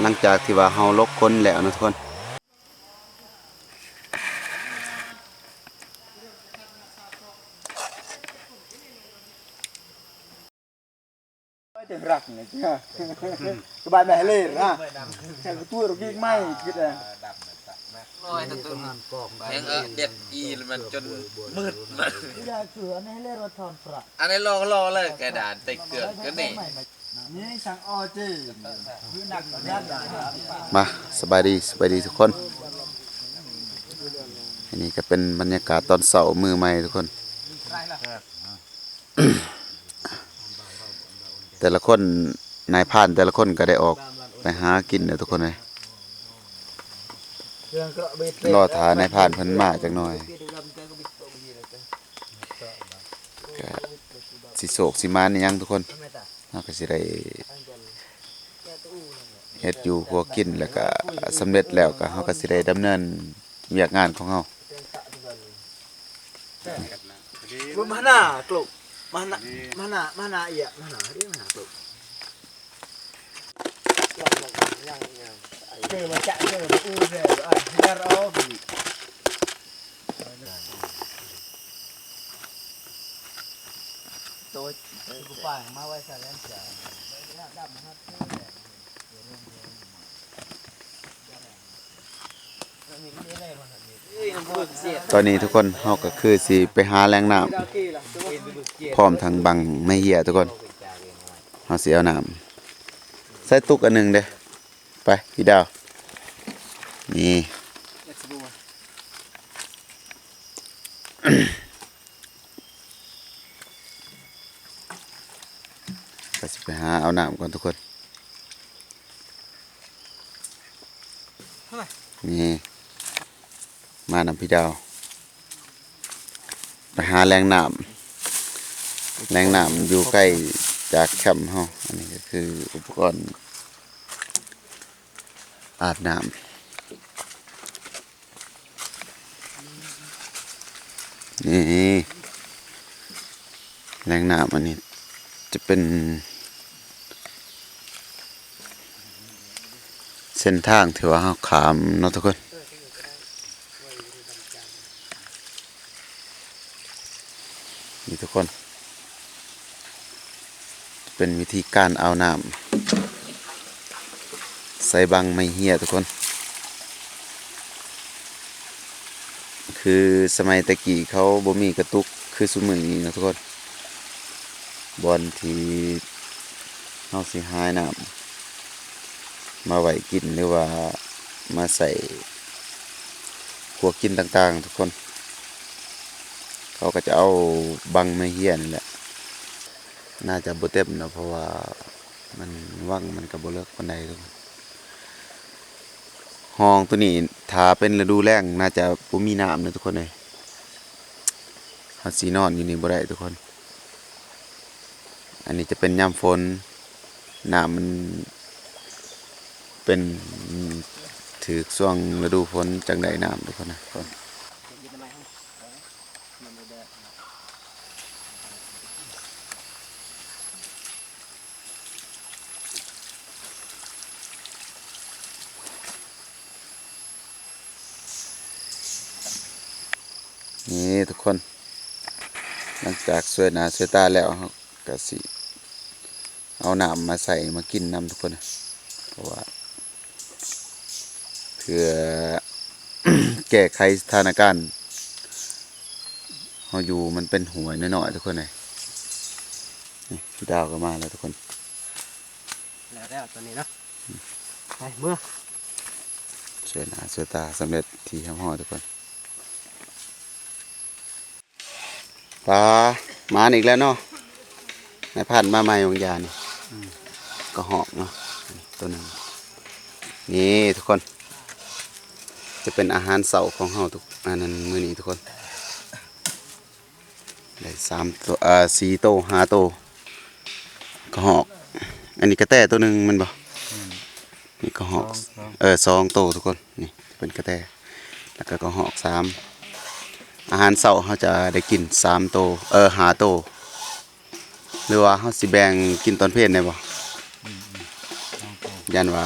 ຫຼັງຈາກທີ່ວ່າເຮົາຫຼົກຂົນແລ້ວເນາະທຸກຄົນ. ມາ ສະບາຍດີ ສະບາຍດີທຸກຄົນ. ອັນນີ້ກໍເປັນບັນຍາກາດຕອນເຊົ້າມື້ໃໝ່ທຸກຄົນ. ແຕ່ລະຄົນ ນາຍພານແຕ່ລະຄົນກໍໄດ້ອອກໄປຫາກິນແລ້ວທຸກຄົນເອີຍ. ລໍຖ້ານາຍພານເພິ່ນມາຈັກໜ່ອຍ ກະຊິໂຊກຊິໝານອີ່ຫຍັງທຸກຄົນ. ເຮົາກໍຊິໄດ້ເຮັດຢູ່ຄົວກິນ ແລ້ວກະສຳເລັດແລ້ວ ກະເຮົາກໍຊິໄດ້ດຳເນີນວຽກງານຂອງເຮົາ. ມາໜ້າໂກລກ ມາໜ້າ ມາໜ້າ ມາໜ້າເອຍ ມາໜ້າເດ້ ມາໜ້າໂກລກ. ຕອນນີ້ທຸກຄົນ ເຮົາກໍຄືຊິໄປຫາແຫຼ່ງນ້ຳ ພ້ອມທັງບັ້ງໄມ້ເຫ້ຍທຸກຄົນ. ເຮົາຊິເອົານ້ຳໃສ່ຕຸກອັນໜຶ່ງເດ້. ໄປ ພີ່ດາວ ນີ້ ກໍຊິໄປຫາເອົານ້ຳກ່ອນທຸກຄົນ. ນີ້ ມານຳພີ່ດາວ ໄປຫາແຫຼ່ງນ້ຳ. ແຫຼ່ງນ້ຳຢູ່ໃກ້ຈາກແຄມເຮົາ. ອັນນີ້ກໍຄືອຸປະກອນອາບນ້ຳ. ນີ້ ແຫຼ່ງນ້ຳອັນນີ້ຈະເປັນເສັ້ນທາງທີ່ວ່າເຮົາຂ້າມເນາະທຸກຄົນ. ນີ້ທຸກຄົນ ເປັນວິທີການເອົານ້ຳໃສ່ບັ້ງໄມ້ເຫ້ຍທຸກຄົນ. ຄືສະໄໝແຕ່ກີ້ເຂົາບໍ່ມີກະຕຸກຄືຊຸມື້ນີ້ເນາະທຸກຄົນ. ບ່ອນທີ່ເຮົາຊິຫານ້ຳມາໄວ້ກິນ ຫຼືວ່າມາໃສ່ຄົວກິນຕ່າງໆທຸກຄົນ ເຂົາກໍຈະເອົາບັ້ງໄມ້ເຫ້ຍນີ້ແຫຼະ. ໜ້າຈະບໍ່ເຕັມເນາະ ເພາະວ່າມັນ ວັງມັນກໍບໍ່ເລິກປານໃດທຸກຄົນ. ຮ່ອງໂຕນີ້ຖ້າເປັນລະດູແລ້ງໜ້າຈະບໍ່ມີນ້ຳເນາະທຸກຄົນເອີຍ. ເຮົາຊິນອນຢູ່ນີ້ບໍ່ໄດ້ທຸກຄົນ. ອັນນີ້ຈະເປັນຍາມຝົນ ນ້ຳມັນເປັນ ຖືກຊ່ວງລະດູຝົນຈັ່ງໄດ້ນ້ຳທຸກຄົນນະ. ນີ້ທຸກຄົນ ຫຼັງຈາກຊ່ວຍໜ້າຊ່ວຍຕາແລ້ວ ເຮົາກະຊິເອົານ້ຳມາໃສ່ມາກິນນຳທຸກຄົນ ເພາະວ່າ ເພື່ອແກ້ໄຂສະຖານະການ ເຮົາຢູ່ມັນເປັນຫ້ວຍນ້ອຍໆທຸກຄົນເອີຍ. ນີ້ ພີ່ດາວກໍມາແລ້ວທຸກຄົນ ແລ້ວໆ ຕອນນີ້ເນາະ ໄປເມືອ ຊ່ວຍໜ້າຊ່ວຍຕາສຳເລັດທີ່ຮຽບຮ້ອຍທຸກຄົນ. ປາ ມາອີກແລ້ວເນາະ ນາຍພັນມາໃໝ່ບາງຢ່າງນີ້ ກະຮອກເນາະ ໂຕໜຶ່ງ. ນີ້ທຸກຄົນ ຈະເປັນອາຫານເຊົ້າຂອງເຮົາທຸກ ອັນນັ້ນ ມື້ນີ້ທຸກຄົນ ໄດ້ສາມໂຕ ເອີ ສີ່ໂຕ ຫ້າໂຕ ກະຮອກ. ອັນນີ້ກະແຕໂຕໜຶ່ງແມ່ນບໍ່? ນີ້ກະຮອກ ສອງ ສອງ ເອີ ສອງໂຕທຸກຄົນ. ນີ້ເປັນກະແຕ ແລ້ວກະກະຮອກສາມ. ອາຫານເຊົ້າເຮົາຈະໄດ້ກິນສາມໂຕ ເອີ ຫ້າໂຕ ຫຼືວ່າເຮົາຊິແບ່ງກິນຕອນເພນໄດ້ບໍ່? ອືມໆ ຢ້ານວ່າ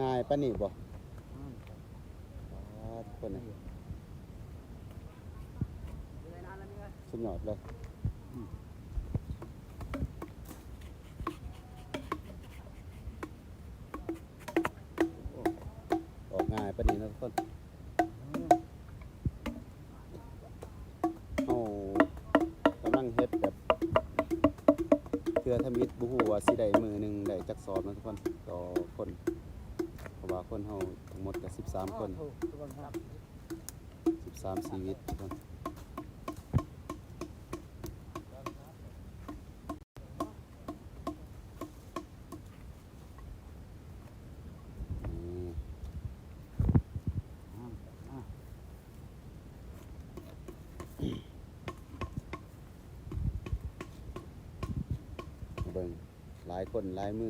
ງ່າຍປານນີ້ບໍ່? ປາດ ຄົນນີ້ ສຸດຍອດເລີຍ. ອອກງ່າຍປານນີ້ເນາະທຸກຄົນ. ເຮົາກຳລັງເຮັດແບບເທື່ອທຳອິດ ບໍ່ຮູ້ວ່າຊິໄດ້ມື້ໜຶ່ງໄດ້ຈັກສອບເນາະທຸກຄົນ ຕໍ່ຄົນ ເພາະວ່າຄົນເຮົາທັງໝົດກໍສິບສາມຄົນ ສິບສາມຊີວິດທຸກຄົນ. ເບິ່ງ ຫຼາຍຄົນຫຼາຍມື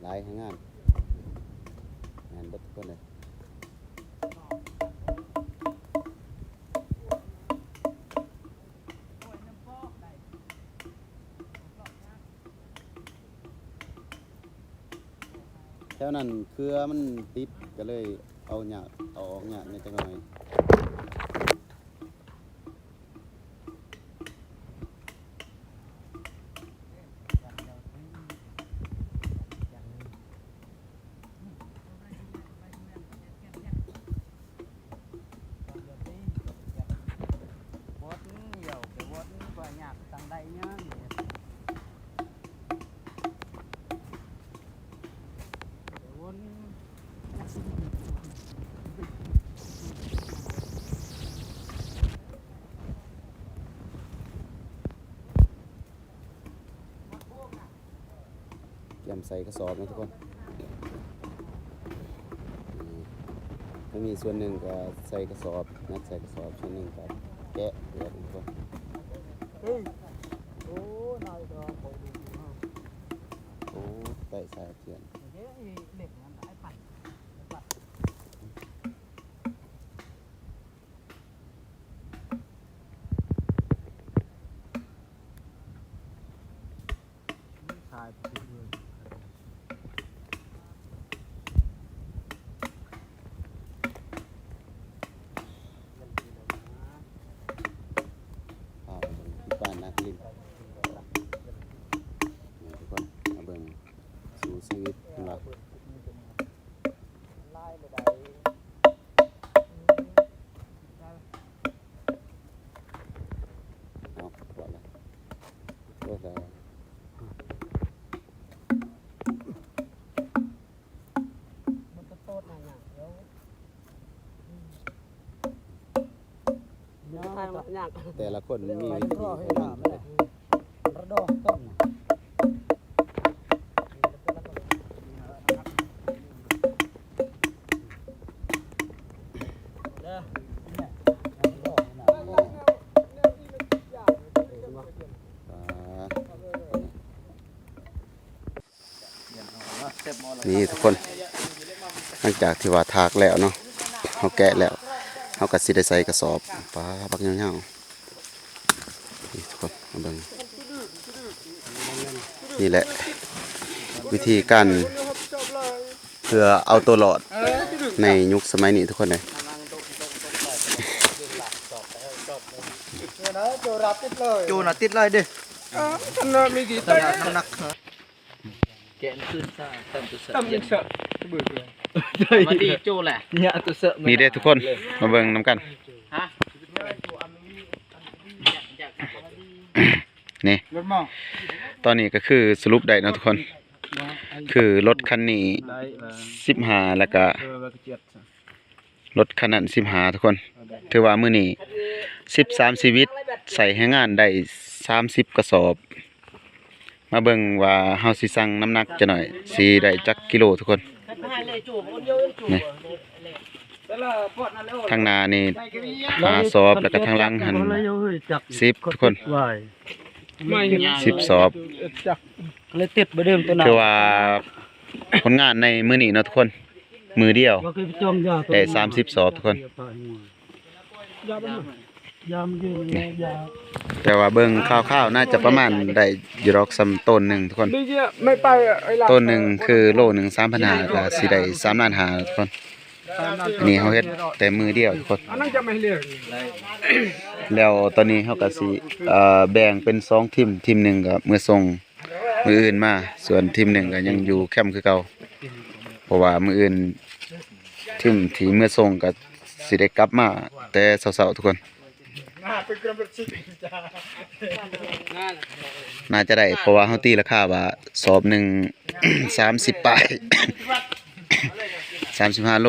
ຫຼາຍແຮງງານ ແມ່ນເບິດທຸກຄົນເລີຍ. ແຖວນັ້ນເຄືອມັນຕິດ ກໍເລີຍເອົາຍາກ ເອົາອອກຍາກແດ່ຈັກໜ້ອຍ. ກຽມໃສ່ກະສອບເນາະທຸກຄົນ. ອືມ ມັນມີສ່ວນໜຶ່ງກໍໃສ່ກະສອບ ຍັດໃສ່ກະສອບ ສ່ວນໜຶ່ງກໍແກະເຫຼືອທຸກຄົນ. ເຮີ້ຍ ໂອ້ ນາຍກໍບໍ່ດີເນາະ. ໂອ້ ໄດ້ສາຍເຖື່ອນ. ເດ ເຫຼັກນັ້ນໄອ້ປັ້ນ ໄອ້ປັ້ນ. ພາໄປເບິ່ງທີ່ບ້ານນາກລິນ ນີ້ທຸກຄົນ ມາເບິ່ງ ສູ້ຊີວິດເພິ່ນວ່າ. ເອົາ ປວດແລ້ວ ປວດແລ້ວ. ມັນກະໂຕດນະຫຍັງດຽວ ແຕ່ລະຄົນມີວິທີຂອງມັນເດ້. ນີ້ທຸກຄົນ ຫຼັງຈາກທີ່ວ່າຖາກແລ້ວເນາະ ເຮົາແກະແລ້ວ ເຮົາກໍຊິໄດ້ໃສ່ກະສອບ. ປາ ບັກຍາວໆ ນີ້ທຸກຄົນ ມາເບິ່ງ ນີ້ແຫຼະວິທີການເພື່ອເອົາຕົວລອດໃນຍຸກສະໄໝນີ້ທຸກຄົນເອີຍ. ໂຈນະຕິດເລີຍເດ້ ນ້ຳໜັກ. ແກະຄືນຊະ ຕຳຕົວສະ ຕຳຕົວສະ ເບິ່ງ ມາຕີໂຈແຫຼະ ຍະຕົວສະ. ນີ້ເດ້ທຸກຄົນ ມາເບິ່ງນຳກັນ ຮະ ນີ້ ຕອນນີ້ກໍຄືສະຫຼຸບໄດ້ເນາະທຸກຄົນ ຄືລົດຄັນນີ້ສິບຫ້າ ແລ້ວກະ ລົດຄັນນັ້ນສິບຫ້າທຸກຄົນ ຖືວ່າມື້ນີ້ສິບສາມຊີວິດ ໃຊ້ແຮງງານໄດ້ສາມສິບກະສອບ. ມາເບິ່ງວ່າເຮົາຊິຊັ່ງນ້ຳໜັກຈັກໜ້ອຍ ຊິໄດ້ຈັກກິໂລທຸກຄົນ. ນີ້ ທາງໜ້ານີ້ຫ້າສອບ ແລ້ວກະທາງຫຼັງຫັ້ນສິບທຸກຄົນ ສິບສອບ. ຖືວ່າຜົນງານໃນມື້ນີ້ເນາະທຸກຄົນ ມື້ດຽວໄດ້ສາມສິບສອບທຸກຄົນ. ຢາມັນ ຢາມກິນ ນີ້ ຢາ ແຕ່ວ່າເບິ່ງຄ່າວໆ ໜ້າຈະປະມານໄດ້ຢູ່ດອກ ສ່ຳໂຕນໜຶ່ງທຸກຄົນ. ໂຕນໜຶ່ງຄືໂລໜຶ່ງສາມພັນຫ້າ ກໍຊິໄດ້ສາມລ້ານຫ້າທຸກຄົນ. ອັນນີ້ເຮົາເຮັດແຕ່ມື້ດຽວທຸກຄົນ. ແລ້ວຕອນນີ້ເຮົາກໍຊິ ເອີ ແບ່ງເປັນສອງທີມ ທີມໜຶ່ງກໍເມືອສົ່ງມື້ອື່ນມາ ສ່ວນທີມໜຶ່ງກໍຍັງຢູ່ແຄມຄືເກົ່າ ເພາະວ່າມື້ອື່ນທີມທີ່ເມືອສົ່ງກໍຊິໄດ້ກັບມາແຕ່ເຊົ້າໆ ທຸກຄົນ. ໜ້າຈະໄດ້ ເພາະວ່າເຮົາຕີລາຄາວ່າສອບໜຶ່ງ ສາມສິບປາຍ ສາມສິບຫ້າໂລ.